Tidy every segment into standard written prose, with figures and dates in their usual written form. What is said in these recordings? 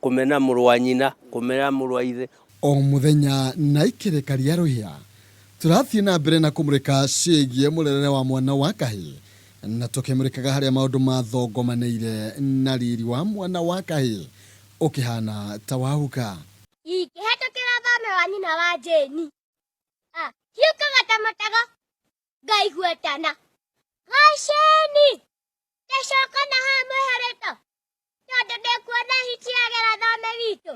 Kũmena mũrũ wa nyina, kũmena mũrũ wa ithe. O mũthenya na ikereka rĩa rũhĩa, tũrathiĩ na mbere na kũmũrĩka ciĩgiĩ mũrerere wa mwana wa kahĩĩ, na tũkĩmũrĩkaga harĩa maũndũ mathongomanĩire na riri wa mwana wa kahĩĩ ũkĩhana ta wahuka. Ingĩhetũkĩra thome wa nyina wa Jane, ah, hiũkaga ta mũtego, ngaigua tana. Gaceni, ndacoka na haha mwĩharĩto, tondũ ndĩkuona hiti yagera thome witũ.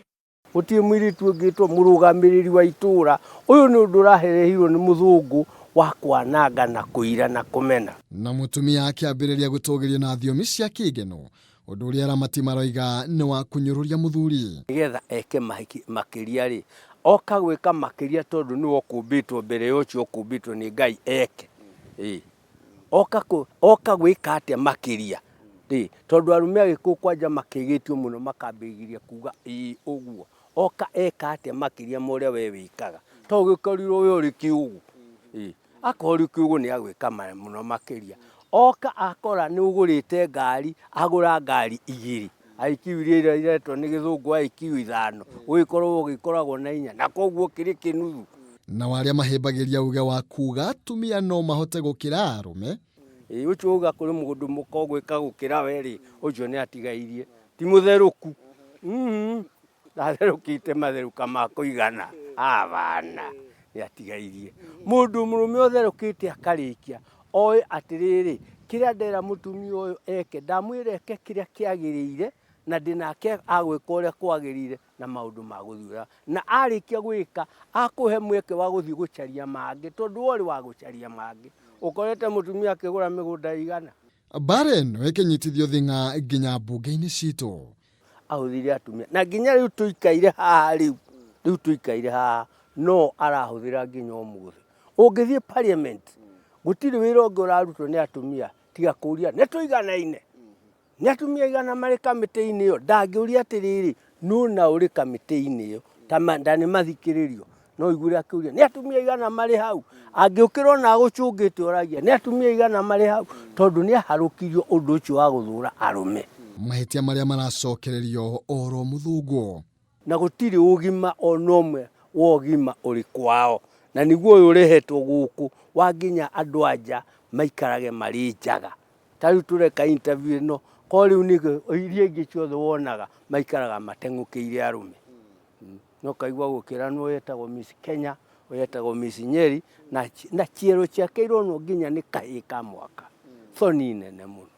Gũtirĩ mũirĩtu ũngĩtwo mũrũgamĩrĩri wa itũũra. Ũyũ nĩ ũndũ ũraherehirwo nĩ mũthũngũ wa kwananga na kũira na kũmena. Na mũtumia akĩambĩrĩria gũtũgĩrio na thiomi cia kĩngeno, ũndũ ũrĩa aramati maroiga nĩ wa kũnyũrũria mũthuri. Nĩgetha eke makĩria rĩ, oka gwĩka makĩria tondũ nĩwe ũkũmbĩtwo mbere ya ũcio ũkũmbĩtwo nĩ Ngai eke. Ĩĩ. Oka kũ, oka gwĩka atĩa makĩria? Rĩ, tondũ arũme agĩkũyũ kwanja makĩgĩtio mũno makambĩrĩria kuga ĩĩ ũguo. Oka eka atĩa makĩria ma ũrĩa we wĩkaga? To ũgĩkorirwo we ũrĩ kĩũgũ. Ĩĩ, akorwo ũrĩ kĩũgũ nĩ agwĩka mũno makĩria. Oka akora nĩ ũgũrĩte ngari, agũra ngari igĩrĩ, IQ iria iretwo nĩ gĩthũngũ IQ ithano, ũgĩkorwo ũgĩkoragwo na inya, na koguo ũkĩrĩ kĩnuthu. Nao arĩa mahĩmbagĩria uge wa kuga atumia no mahote gũkĩra arũme. Ĩĩ ũcio uga kũrĩ mũndũ mũka ũgwĩka gũkĩra we rĩ, ũcio nĩ atigairie. Ti mũtherũku. Ndatherũkĩte matherũka ma kũigana. Abana, nĩ atigairie. Mũndũ mũrũme ũtherũkĩte akarĩkia, oĩ atĩrĩrĩ, kĩrĩa ndera mũtumia ũyũ eke, ndamwĩra eke kĩrĩa kĩagĩrĩire, na ndĩnake agwĩka ũrĩa kwagĩrĩire, na maũndũ magũthiĩ wega. Na arĩkia gwĩka, akũhe mweke wa gũthiĩ gũcaria mangĩ, tondũ we ũrĩ wa gũcaria mangĩ. Ũkorete mũtumia akĩgũra mĩgũnda ĩigana? Mbara ĩno ĩkĩnyitithio thing'a nginya mbunge-inĩ citũ. Ahũthĩrire atumia, na nginya rĩu tũikaire haha rĩu, rĩu tũikaire haha, no arahũthĩra nginya ũmũthĩ. Ũngĩthiĩ parliament, gũtirĩ wĩra ũngĩ ũrarutwo nĩ atumia tiga kũria nĩ tũiganaine? Nĩ atumia aigana marĩ kamĩtĩ-inĩ ĩyo? Ndangĩũria atĩrĩrĩ, nũ na ũrĩ kamĩtĩ-inĩ ĩyo? Ta na nĩ mathikĩrĩrio. No ũigue akĩũria, nĩ atumia aigana marĩ hau? Angĩũkĩra ona agũcũngĩte oragia, nĩ atumia aigana marĩ hau? Tondũ nĩ aharũkirio ũndũ ũcio wa gũthũra arũme. Mahĩtia marĩa maracokererio oro mũthũngũ. Na gũtirĩ ũgima ona ũmwe wa ũgima ũrĩ kwao. Na nĩguo ũyũ ũrehetwo gũkũ wa nginya andũ a nja maikarage marĩ njaga. Ta rĩu tũreka interview ĩno, korwo rĩu nĩ iria ingĩ ciothe wonaga maikaraga mateng'ũkĩire arũme. Na ũkaigua gũkĩranwo ũyũ etagwo Miss Kenya, ũyũ etagwo Miss Nyeri, na ciero ciake ironwo nginya nĩ kahĩĩ ka mwaka. Thoni nene mũno.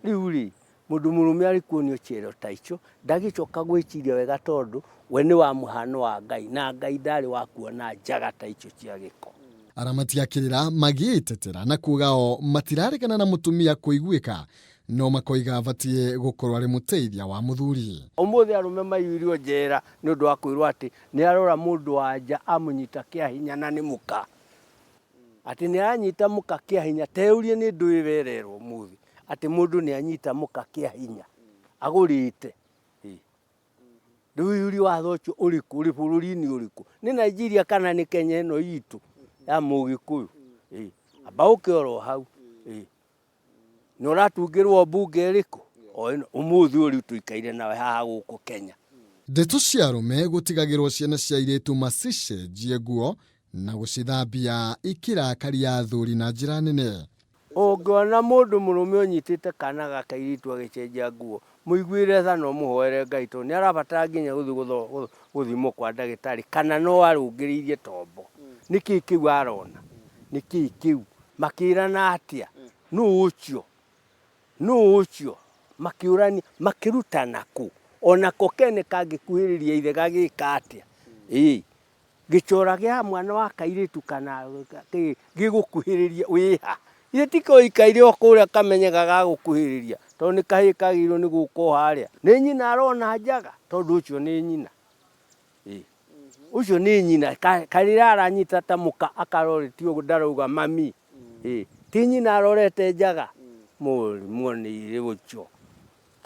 Rĩu rĩ, mũndũ mũrũme arĩ kuonio ciero ta icio, ndagĩcoka gwĩciria wega tondũ we nĩ wa mũhano wa Ngai, na Ngai ndarĩ wa kuona njaga ta icio cia gĩko. Aramati a kĩrĩra magĩĩtetera na kuuga o matiraregana na mũtumia kũiguĩka no makoiga abatiĩ gũkorwo arĩ mũteithia wa mũthuri. Ũmũthĩ arũme maiyũirwo njera nĩ ũndũ wa kwĩrwo atĩ nĩ arora mũndũ wa nja amũnyita kĩa hinya na nĩ mũka. Atĩ nĩ aranyita mũka kĩa hinya, teyũrie nĩ ndũĩ wererwo ũmũthĩ atĩ mũndũ nĩ anyita mũka kĩa hinya agũrĩte. Rĩu ũiyũri watho ũcio ũrĩkũ? Ũrĩ bũrũri-inĩ ũrĩkũ? Nĩ Nigeria kana nĩ Kenya ĩno itũ ya mũgĩkũyũ? Amba ũke oro hau. Na ũratungĩrwo mbunge ĩrĩkũ? O ĩno ũmũthĩ ũyũ rĩu tũikaire nawe haha gũkũ Kenya. Ndeto cia arũme gũtigagĩrwo ciana cia airĩtu macicenjie nguo na gũcithambia ikĩrakaria athuri na njĩra nene. Ũngĩona mũndũ mũrũme ũnyitĩte kana ga kairĩtu agĩcenjia nguo, mũiguĩre tha na ũmũhoere Ngai tondũ nĩ arabatara nginya gũthiĩ gũthimwo kwa ndagĩtarĩ kana no arũngĩrĩirie tombo. Nĩ kĩĩ kĩu arona? Nĩ kĩĩ kĩu? Makĩrana atĩa? Nũ ũcio? Nũ ũcio? Makĩũrania, makĩrutana kũ? Onako kene kangĩkuhĩrĩria ithe gagĩka atĩa? Ĩĩ. Gĩchora gĩa mwana wa kairĩtu kana kĩ gĩgũkuhĩrĩria wĩha? Githĩ ti koikaire o kũrĩa kamenye gagagũkuhĩrĩria tondũ nĩ kahĩĩ kagĩrĩirwo nĩ gũka o harĩa. Nĩ nyina arona njaga tondũ ũcio nĩ nyina. Ĩ ũcio nĩ nyina karĩra aranyita ta mũka akarorete ũguo ndarauga mami. Ĩ ti nyina arorete njaga? Muoneire ũcio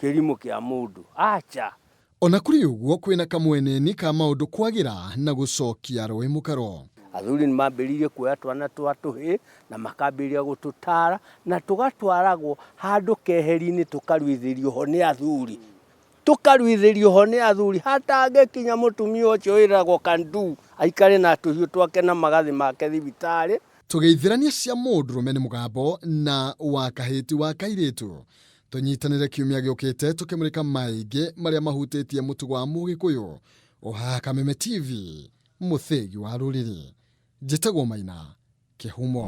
kĩrimũ kĩa mũndũ. Acha! O na kũrĩ ũguo kwĩna kamweneni ka maũndũ kwagĩra na gũcokia rũĩ mũkaro. Athuri nĩ mambĩrĩirie kuoya twana twa tũhĩĩ na makambĩrĩria gũtũtaara na tũgatwaragwo handũ keheri-inĩ tũkaruithĩrio ho nĩ athuri. Tũkaruithĩrio ho nĩ athuri hatangĩkinya mũtumia ũcio wĩragwo kandu aikare na tũhiũ twake na magathĩ make thibitarĩ. Tũgeithĩrania cia mũndũrũme nĩ mũgambo na wa kahĩti wa kairĩtu. Tũnyitanĩre kiumia gĩũkĩte tũkĩmũrĩka maingĩ marĩa mahutĩtie mũtugo wa Mũgĩkũyũ. Ũhaha Kameme TV, mũthĩgi wa rũrĩrĩ. Njĩtagwo Maina Kĩhumo.